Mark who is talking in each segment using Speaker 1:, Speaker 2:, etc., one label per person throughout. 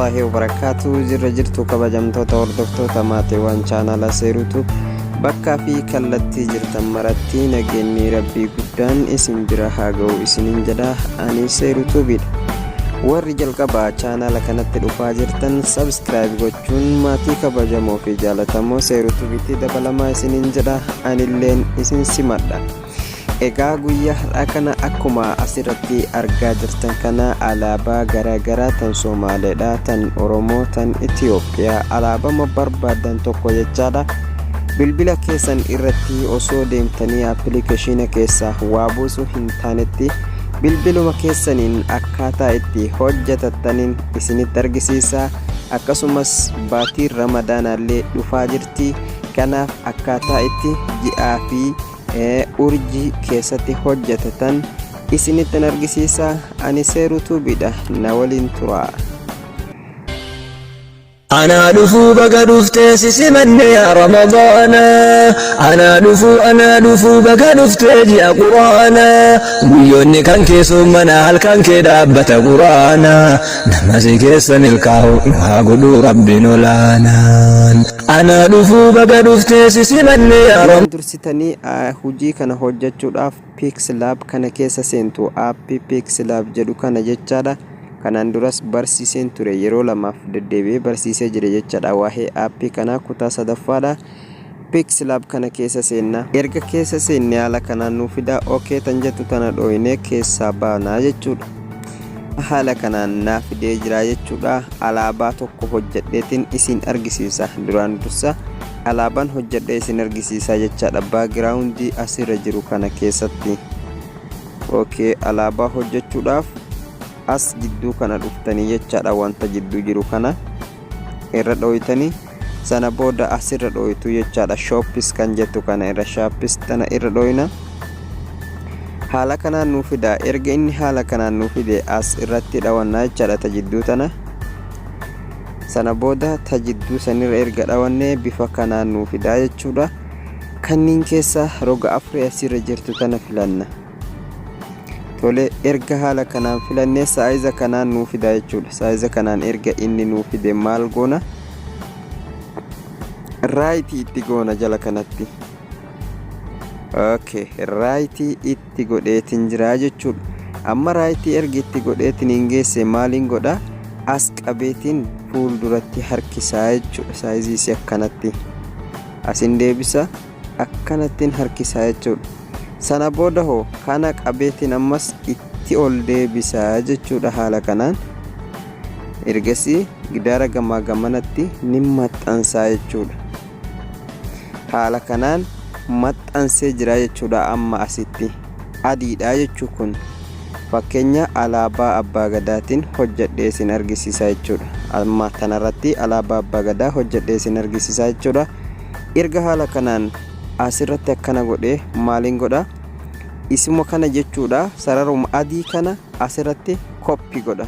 Speaker 1: Warahmatullaahi wabarakaatu. Jirra jirtu, kabajamtoota hordoftoota maatiiwwan chaanala Seeruutu, bakkaa fi kallattii jirtan maratti nageenyi Rabbii guddaan isin bira haa ga'u isiniin jedha. Ani Seeruutuubidha. Warri jalqaba chaanala kanatti dhufaa jirtan subscribe gochuun maatii kabajamoo fi jaalatamoo Seeruutuubitti dabalamaa isiniin jedha. Anilleen isin simadha. Egaa guyyaa har'aa kana akkuma asirratti argaa jirtan kana alaabaa garaa garaa tan Somaaleedha, tan Oromoo, tan Itiyoophiyaa, alaabama barbaadan tokko jechaadha. Bilbila keessan irratti osoo deemtanii appilikeeshiina keessaa waa buusuu hin taanetti bilbiluma keessaniin akkaataa itti hojjetattaniin isinitti argisiisa. Akkasumas baatiin Ramadaanaallee dhufaa jirti. Kanaaf akkaataa itti ji'aa fi urjii keessatti hojjetatan isinittin argisiisa. Ani Seeruu Tuubiidha, na waliin tura.
Speaker 2: Anaa dhufuu, baga dhuftee si simanne yaa Ramadaana. Anaa dhufuu, anaa dhufuu, baga dhuftee ji'a Quraana. Guyyoonni kan kee soomana, halkan kee dhaabbata Quraana. Nama si keessa milkaa'u nu haa godhuu Rabbiin olaanaan. Anaa dhufuu, baga dhuftee si simanne yaa
Speaker 1: Duraan dursitanii hojii kana hojjechuudhaaf PixLab kana keessa seentu, aappii PixLab jedhu kana jechaadha. Kanaan duras barsiiseen ture, yeroo lamaaf deddeebi'ee barsiisee jira jechaadha. Waa'ee aappii kanaa kutaa sadaffaadha. PixLab kana keessa seenna. Erga keessa seenne haala kanaan nuu fida. OK tan jettu tana dhooynee keessaa baanaa jechuudha. Haala kanaan naa fidee jira jechuudha. Alaabaa tokko hojjedheetiin isin argisiisa. Duraan dursa alaabaan hojjedhee isin argisiisa jechaadha. Background asirra jiru kana keessatti. Okay, alaabaa hojjechuudhaaf as jidduu kana dhuftanii jechaadha. Wanta jidduu jiru kana irra dhooytanii, sana booda asirra dhooytu jechaadha. Shapes kan jettu kana irra, shapes tana irra dhooyna. Haala kanaan nuu fida. Erga inni haala kanaan nuu fide as irratti dhawannaa jechaadha, ta jidduu tana. Sana booda ta jidduu sanirra erga dhawanne bifa kanaan nuu fidaa jechuudha. Kanniin keessa roga afurii asirra jirtu tana filanna. Tole, erga haala kanaan filannee saayiza kanaan nuu fida jechuudha. Saayiza kanaan erga inni nuu fide maal goona? Right itti goona jala kanatti. Okay, right itti godheetin jira jechuudha. Amma right erga itti godheetin hin geesse maaliin godha? As qabeetiin fuulduratti harkisaa jechuudha. Saayizii isii akkanatti asin deebisa, akkanattiin harkisaa jechuudha. Sana booda hoo kana qabeetiin ammas itti ol deebisaa jechuudha haala kanaan. Ergasii gidaara gamaa gamanatti ni maxxansaa jechuudha. Haala kanaan maxxansee jira jechuudha. Amma asitti adiidha jechuu. Kun fakkeenya alaabaa Abbaa Gadaatiin hojjedhee isin argisiisa jechuudha. Amma tanarratti alaabaa Abbaa Gadaa hojjedhee isin argisiisa jechuudha. Erga haala kanaan asirratti akkana godhee maaliin godha? Isuma kana jechuudha, sararuma adii kana asirratti copy godha.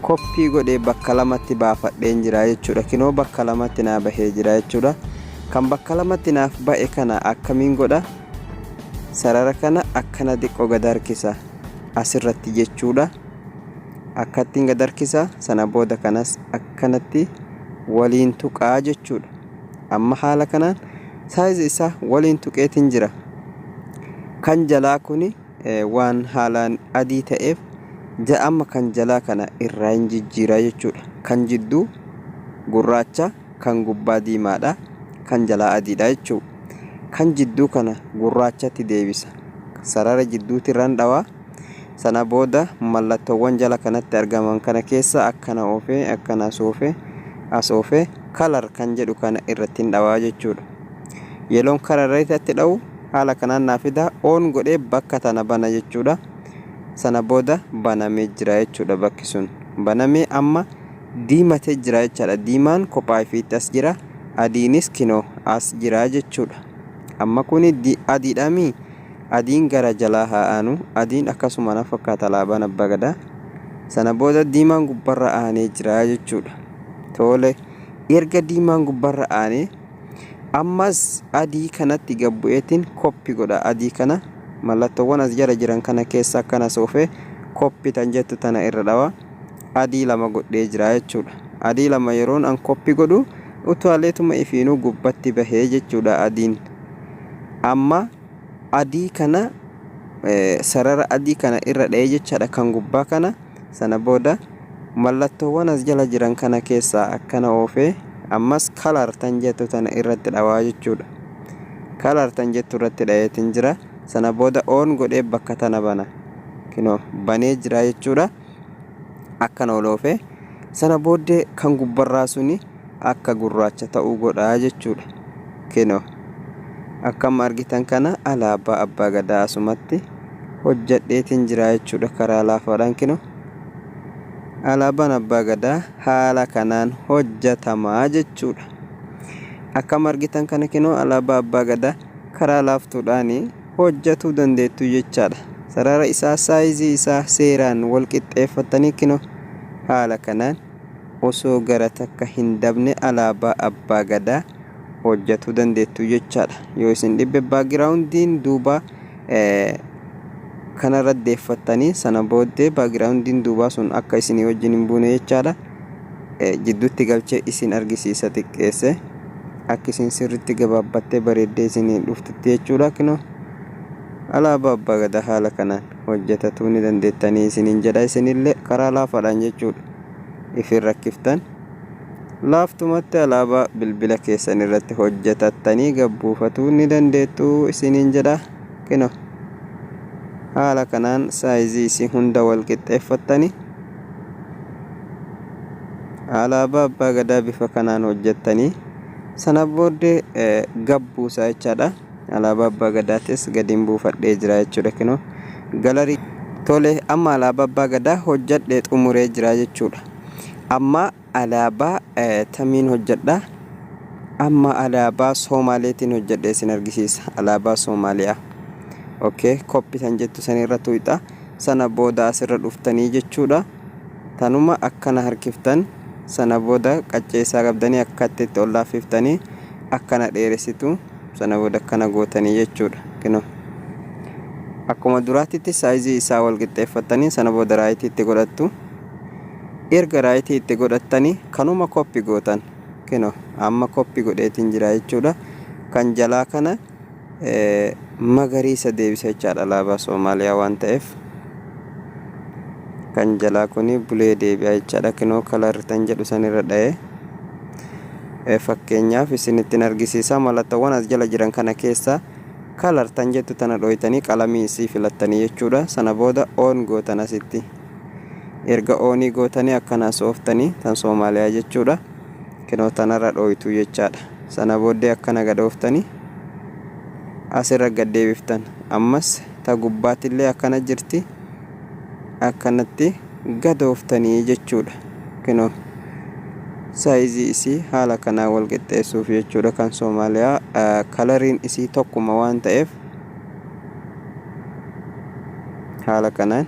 Speaker 1: Copy godhee bakka lamatti baafadheen jira jechuudha. Kinoo bakka lamatti naa bahee jira jechuudha. Kan bakka lamatti naaf ba'e kana akkamiin godha? Sarara kana akkana xiqqoo gad harkisa asirratti jechuudha. Akkattiin gad harkisa. Sana booda kanas akkanatti waliin tuqaa jechuudha. Amma haala kanaan saayiza isaa waliin tuqeetiin jira. Kan jalaa kuni waan haalaan adii ta'eef amma kan jalaa kana irraa hin jijjiiraa jechuudha. Kan jidduu gurraacha, kan gubbaa diimaadha, kan jalaa adiidha jechuudha. Kan jidduu kana gurraachatti deebisa. Sarara jidduutti irraan dhawaa. Sana booda mallattoowwan jala kanatti argaman kana keessa akkana oofee, akkana as oofee, as oofee, color kan jedhu kana irratti hin dhawaa jechuudha. Yeroon color irratti dha'u haala kanaan naa fida. On godhee bakka tana bana jechuudha. Sana booda banamee jira jechuudha. Bakki sun banamee amma diimatee jira jechaadha. Diimaan kophaa ifiitti as jira, adiinis kinoo as jira jechuudha. Amma kuni adiidhaamii adiin gara jalaa haa aanu. Adiin akkasuma na fakkaata alaabaan Abbaa Gadaa. Sana booda diimaan gubbarra aanee jira jechuudha. Tole, erga diimaan gubbarra aanee ammas adii kanatti gabbu'eetiin copy godha. Adii kana mallattoowwan as jala jiran kana keessa akkana soofee copy tan jettu tana irra dhawa. Adii lama godhee jira jechuudha. Adii lama yeroon an copy godhu utaaleetuma ifiinuu gubbatti bahee jechuudha adiin. Amma adii kana, sarara adii kana irra dha'ee jechaadha kan gubbaa kana. Sana booda mallattoowwan as jala jiran kana keessaa akkana oofee, ammas color tan jettu tana irratti dhawaa jechuudha. Color tan jettu irratti dha'eetiin jira. Sana booda on godhee bakka tana bana. Kinoo banee jira jechuudha. Akkana ol oofee, sana booddee kan gubbarraa suni akka gurraacha ta'uu godhaa jechuudha. Kinoo akkama argitan kana alaabaa Abbaa Gadaa asumatti hojjadheetiin jira jechuudha karaa laafaadhaan. Kinoo alaabaan Abbaa Gadaa haala kanaan hojjatamaa jechuudha. Akkama argitan kana kinoo alaabaa Abbaa Gadaa karaa laaftuudhaan hojjatuu dandeettu jechaadha. Sarara isaa, size isaa seeraan wal qixxeeffatanii, kinoo haala kanaan osoo gara takka hin dabne alaabaa Abbaa Gadaa hojjatuu dandeettu jechaadha. Yoo isin dhibbe backgroundiin duuba kanarra deeffattanii, sana booddee backgroundiin duubaa sun akka isinii wajjin hin buune jechaadha. Jidduutti galchee isin argisiisa, xiqqeesse akka isin sirritti gabaabbattee bareeddee isinii dhuftutti jechuudha. Kinoo alaabaa Abbaa Gadaa haala kanaan hojjetatuu ni dandeettanii isiniin jedha. Isinillee karaa laafaadhaan jechuudha. Ifin rakkiftan, laaftumatti alaabaa bilbila keessan irratti hojjetattanii gabbuufatuu ni dandeettu isiniin jedha. Kinoo haala kanaan size isii hunda wal qixxeeffattanii alaabaa Abbaa Gadaa bifa kanaan hojjettanii, sana booddee gabbuusaa jechaadha. Alaabaa Abbaa Gadaatis gadiin buufadhee jira jechuudha kinoo gallery. Tole, amma alaabaa Abbaa Gadaa hojjedhee xumuree jira jechuudha. Amma alaabaa tamiin hojjedha? Amma alaabaa Soomaaleetiin hojjedhee isin argisiisa. Alaabaa Soomaaliyaa. Okay, copy tan jettu sanirra tuqxa. Sana booda asirra dhuftanii jechuudha. Tanuma akkana harkiftan. Sana booda qacceessaa qabdanii akkatti itti ol laaffiftanii akkana dheeressitu. Sana booda akkana gootanii jechuudha. Kinoo akkuma duraatitti size isaa wal qixxeeffattanii, sana booda right itti godhattu. Erga right itti godhattanii kanuma copy gootan. Kinoo amma copy godheetiin jira jechuudha. Kan jalaa kana magariisa deebisa jechaadha, alaabaa Soomaaliyaa waan ta'eef. Kan jalaa kuni blue deebi'a jechaadha. Kinoo color tan jedhu sanirra dha'ee fakkeenyaaf isinittiin argisiisa. Mallattoowwan as jala jiran kana keessa color tan jettu tana dhooytanii qalamii isii filattanii jechuudha. Sana booda on gootan asitti. Erga on gootanii akkana as ooftanii tan Soomaaliyaa jechuudha. Kinoo tanarra dhooytu jechaadha. Sana booddee akkana gad ooftanii asirra gad deebiftan. Ammas ta gubbaatillee akkana jirti, akkanatti gad ooftanii jechuudha. Kinoo size isii haala kanaa wal qixxeessuuf jechuudha. Kan Soomaaliyaa coloriin isii tokkuma waan ta'eef haala kanaan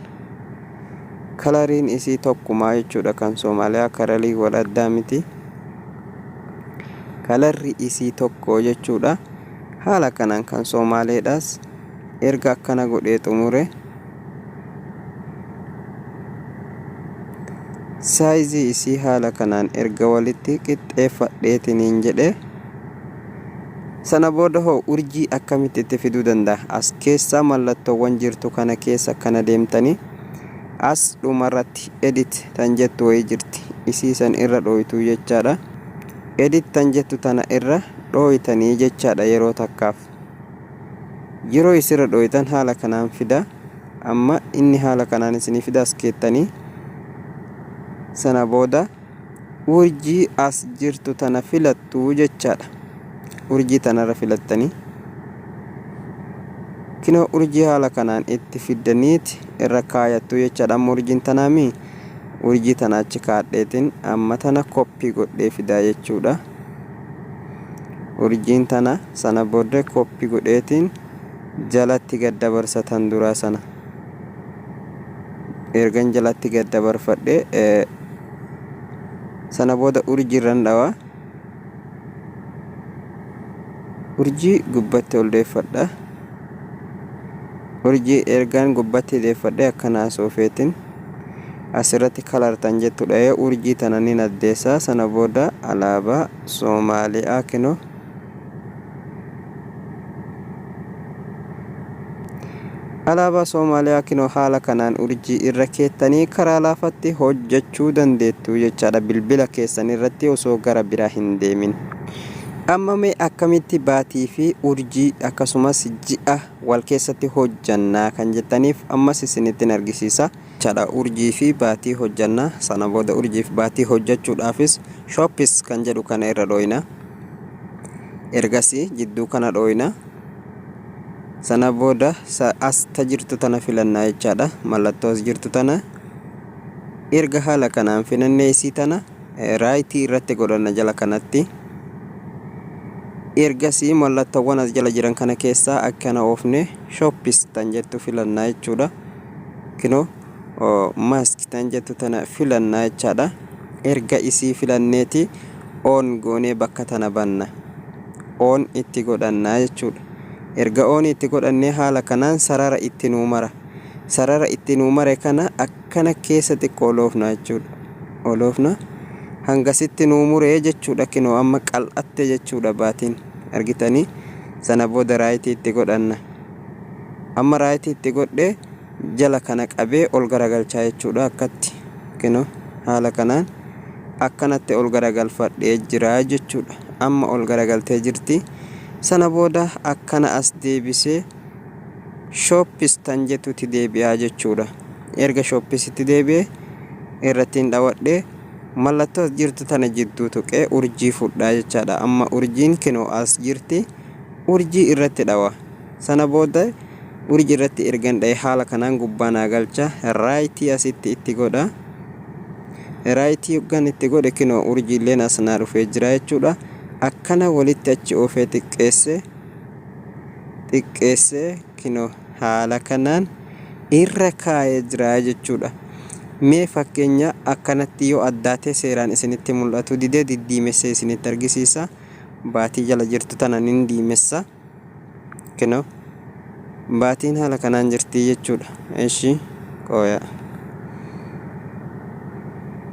Speaker 1: coloriin isii tokkumaa jechuudha. Kan Soomaaliyaa color wal addaa miti, colorri isii tokko jechuudha. Haala kanaan kan Soomaaleedhaas erga akkana godhee xumure, size isii haala kanaan erga walitti qixxeeffadheetiniin jedhe, sana booda hoo urjii akkamitti itti fiduu danda'a? As keessa mallattoowwan jirtu kana keessa akkana deemtanii as dhumarratti edit tan jettu wayii jirti. Isii san irra dhooytuu jechaadha. Edit tan jettu tana irra dhooytanii jechaadha yeroo takkaaf. Yeroo isirra dhooytan haala kanaan fida. Amma inni haala kanaan isinii fida. As keettanii sana booda urjii as jirtu tana filattu jechaadha. Urjii tanarra filattanii, kinoo urjii haala kanaan itti fiddaniiti irra kaayattu jechaadha. Amma urjiin tanaami, urjii tana achi kaadheetiin amma tana copy godhee fidaa jechuudha. Urjiin tana sana booda copy godheetiin jalatti gad dabarsa tan duraa sana. Ergan jalatti gad dabarfadhe, sana booda urjii irran dhawa. Urjii gubbatti ol deeffadha. Urjii ergaan gubbatti deeffadhe akkana asoofeetiin Asirratti color tan jettu dha'ee urjii tana nin addeessa. Sana booda alaabaa Soomaaliyaa kinoo. Alaabaa Soomaaliyaa kinoo haala kanaan urjii irra keettanii karaa laafatti hojjechuu dandeettu jechaadha, bilbila keessan irratti osoo gara biraa hin deemin. Amma mee akkamitti baatii fi urjii akkasumas ji'a wal keessatti hojjannaa kan jettaniif ammas isinittin argisiisa. Jechaadha, urjii fi baatii hojjanna. Sana booda urjii fi baatii hojjechuudhaafis shapes kan jedhu kana irra dhooyna. Ergasii jidduu kana dhooyna. Sana booda as ta jirtu tana filannaa jechaadha. Mallattoo as jirtu tana erga haala kanaan filannee, isii tana rightii irratti godhanna jala kanatti. Ergasii mallattoowwan as jala jiran kana keessaa akkana oofne shapes tan jettu filannaa jechuudha. Kinoo mask tan jettu tana filannaa jechaadha. Erga isii filanneeti on goonee bakka tana banna. On itti godhannaa jechuudha. Erga on itti godhannee haala kanaan sarara itti nuu mara. Sarara itti nuu mare kana akkana keessa xiqqoo oloofna jechuudha. Oloofna hangasitti nuu muree jechuudha. Kinoo amma qal'atte jechuudha baatiin, argitanii. Sana booda rightii itti godhanna. Amma rightii itti godhee jala kana qabee ol garagalchaa jechuudha akkatti. Kinoo haala kanaan akkanatti ol garagalfadhee jira jechuudha. Amma ol garagaltee jirti. Sana booda akkana as deebisee shapes tan jettutti deebi'aa jechuudha. Erga shapesitti deebi'ee irrattiin dhawadhee mallattoo as jirtu tana jidduu tuqee urjii fudhaa jechaadha. Amma urjiin kinoo as jirti. Urjii irratti dhawa. Sana booda urjii irratti ergan dha'e haala kanaan gubbaa naa galcha. Rightii asitti itti godha. Rightii yoggaan itti godhe kinoo urjiileen as naa dhufee jira jechuudha. Akkana walitti achi oofee xiqqeesse xiqqeessee kinoo haala kanaan irra kaa'ee jira jechuudha. Mee fakkeenya akkanatti yoo addaatee seeraan isinitti mul'atu didee, diddiimessee isinitti argisiisa. Baatii jala jirtu tana nin diimessa. Kinoo baatiin haala kanaan jirti jechuudha. Eshi qooya.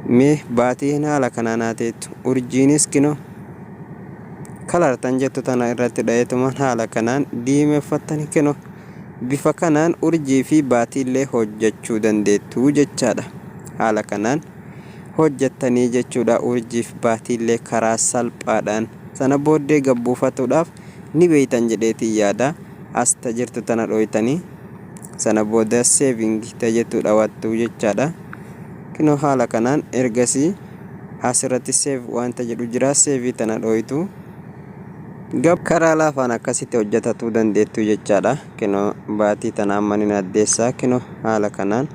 Speaker 1: Mee baatiin haala kanaan haa teettu. Urjiinis kinoo color tan jettu tana irratti dha'eetumaan haala kanaan diimeffattani, kinoo bifa kanaan urjii fi baatiillee hojjechuu dandeettu jechaadha. Haala kanaan hojjettanii jechuudha urjii fi baatiillee karaa salphaadhaan. Sana booddee gabbuufatuudhaaf ni beeytan jedheetiin yaada. As ta jirtu tana dhooytanii sana booda saving ta jettu dhawattu jechaadha. Kinoo haala kanaan ergasii asirratti save wanta jedhu jira, save tana dhooytu. Karaa laafaan akkasitti hojjetatuu dandeettu jechaadha. Kinoo baatii tana amma nin addeessaa, kinoo haala kanaan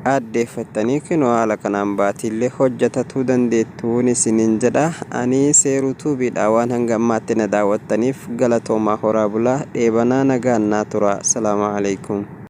Speaker 1: addeeffattanii kinoo haala kanaan baatiillee hojjetatuu dandeettuun isiniin jedha. Ani Seeruu Tuubiidha. Waan hanga ammaatti na daawwattaniif galatoomaa, horaa bulaa, dheebanaa, nagaan naa tura. Salaamu alaikum.